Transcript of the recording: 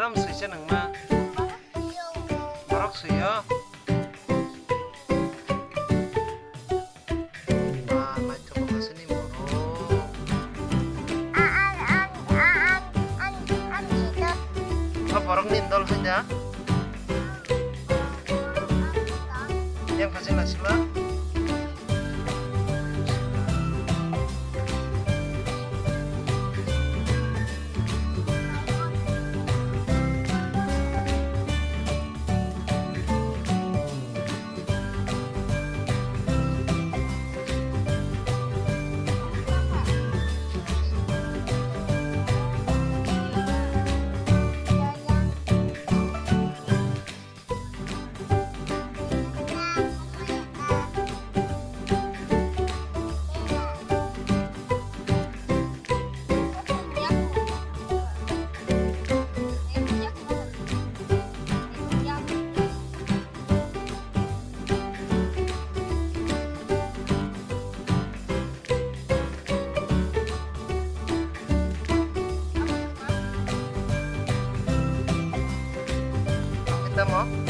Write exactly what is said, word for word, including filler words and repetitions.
Tamo swi se nangma. Borok swi o. Ba, naithok kha sini borok. O borok ni dol hai da. Yang kha sini sila. Tamo?